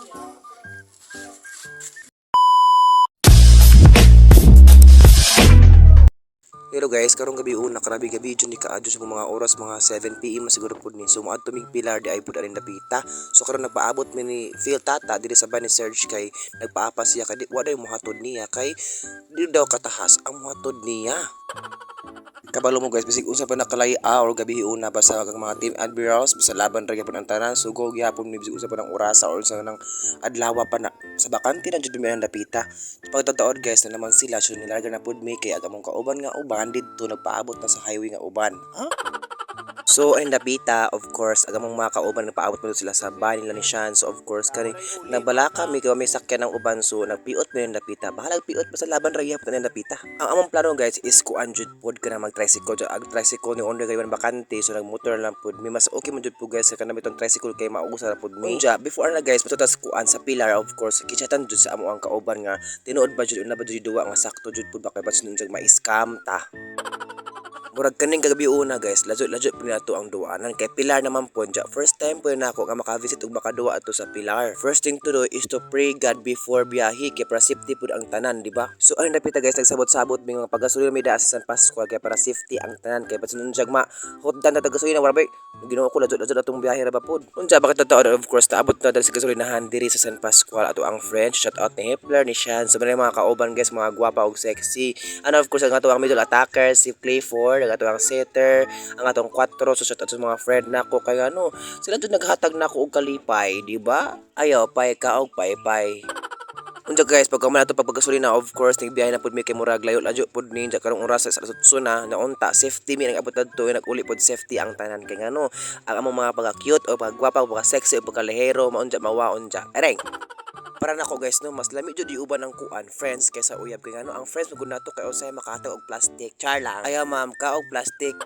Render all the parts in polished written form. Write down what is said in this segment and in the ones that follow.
Hello guys, karong gabi una, karabi gabi jud ni kaadyo sa mga oras, mga 7 PM siguro pud ni. So moadto mig Pilar di ay pud aning dapita. So karon nagpaabot mi ni Phil Tata diri sa van ni Serge kay nagpaapa siya kay di wa daw mohatod niya kay di daw katahas ang mohatod niya. Kabalo mo guys, bisig unsa pa nakalay-a or gabi una, basta ang mga team Admirals, basta laban ra gyapon ang tanan. So go gyapon mi bisig unsa pa ng orasa or unsa ng adlaw pa na sa bakante na jud mi ang dapita. Pagtataod guys na naman sila, so nilarga na pud mi kay ang among kauban nga uban didto nagpaabot na sa highway nga uban. Ha? So ang dapita, of course, ang among mga kauban nagpaabot mo sila sa van nila ni Sean. So of course, kani nagbalaka mi kay may sakyan ng uban, so nagpiot mi ang dapita. Bahalag piot, basta laban ra gyapon ang dapita. Ang among plano guys is kuan jud pod kana mag tricycle. Ag tricycle ni owner kay bakante, so nagmotor lang pud mi. Mas okay man jud pud guys kana bitong tricycle kay mausa ra pud mi. Unja, before na guys matutas kuan sa Pilar, of course, kichatan jud sa amo ang kauban nga tinuod ba jud una ba jud duwa nga sakto jud pud ba kay basin ma-scam ta. Murag kaning kagabi una guys, ladyo-ladyo po nato ang duwanan kay Pilar naman po dya. First time po nako nga maka-visit ug makaduwa ato sa Pilar. First thing to do is to pray God before biyahe kay para safety pud ang tanan, di ba? So ang napita guys, nagsabot-sabot mi nga pagasolina mi daa sa San Pascual kay para safety ang tanan kay basin unyag ma hotdan ta gasolina, wala bay Ginoo ko, ladyo-ladyo atong biyahe ra ba pod. Unja bakit totoo, of course naabot na dali sa gasolinahan diri sa San Pascual ato ang friends, shout out ni Hitler, ni Shan, sa mga kauban guys, mga gwapa ug sexy. And of course ang ato ang middle attacker si Playford, ang ato ang setter, ang atong 4. So shout out sa mga friend nako kay ano, sila jud naghatag nako og kalipay, di ba? Ayaw pay ka og pay pay. Unja guys, pagka man ato pagpagasolina, of course, nagbiyahe na pud mi kay murag layo ladyo pud ni karong oras sa alas 8 na naunta safety mi nag-abot adto, nag-uli pod safety ang tanan kay ngano ang among mga pagka-cute o pagka-gwapa o pagka-sexy o pagka-lehero maunja mawaon dya. Ereng. Para nako guys no, mas lami jud iuban ang kuan friends kaysa uyab kay ngano ang friends magud nato kay usay makahatag og plastic. Char lang. Ayaw ma'am ka og plastic.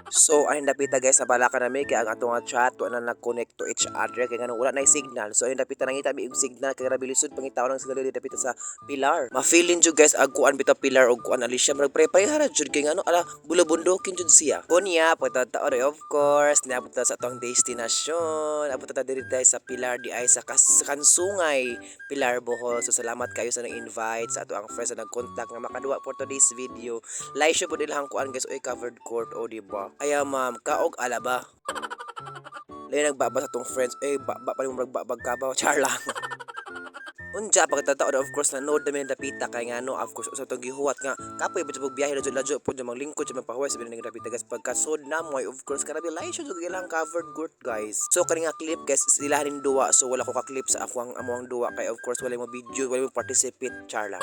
So ay napita guys, nabala ka nami kay ang atong nga chat wa na nag-connect to each other kay ngano wala na signal. So ay napita nangita mi og signal kay grabe lisod pangitaon ang signal diri dapita sa Pilar. Ma-feeling jud guys ag kuan bitaw Pilar og kuan Alicia, murag pare-pareha ra jud kay ngano ala bulubundukin jud siya. Unya pagtataon, of course, niabot ta sa atong destinasyon. Abot ta diri tayo sa Pilar di ay sa Kansungay, Pilar, Bohol. So salamat kayo sa nag-invite sa ato ang friends na nag-contact nga makaduwa for today's video. Live show pud ilang kuan guys, oy, covered court o di ba? Ayaw ma'am, kaog alaba. Lain nagbaba sa tong friends, eh ba pa rin magbabag ka ba? Char lang. Unja pagkatataon, of course, na node namin dapita kay nga no, of course, usa tong gihuwat nga kapoy ba jud biyahe ladyo ladyo po maglingkod jud magpahuway sa bilang dapita guys. Pagkasod na mo, of course, karabi lahi siya jud ilang covered court guys. So kani nga clip guys, sila rin duwa, so wala ko ka clip sa ako ang among duwa kay of course wala mo video, wala mo participate, char lang.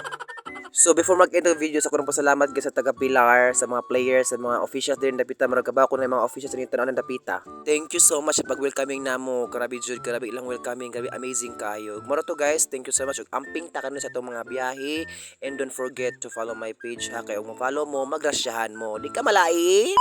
So before mag-end ang video, sa kunong pasalamat guys sa taga Pilar, sa mga players, sa mga officials din dapita, murag kabaw ko na yung mga officials din tanan ng dapita. Thank you so much sa pag-welcoming namo. Grabe jud, grabe ilang welcoming, grabe amazing kayo. Moro to guys, thank you so much. Ug amping ta kanu sa atong mga biyahe and don't forget to follow my page ha kay ug mo-follow mo, magrasyahan mo. Di ka malain.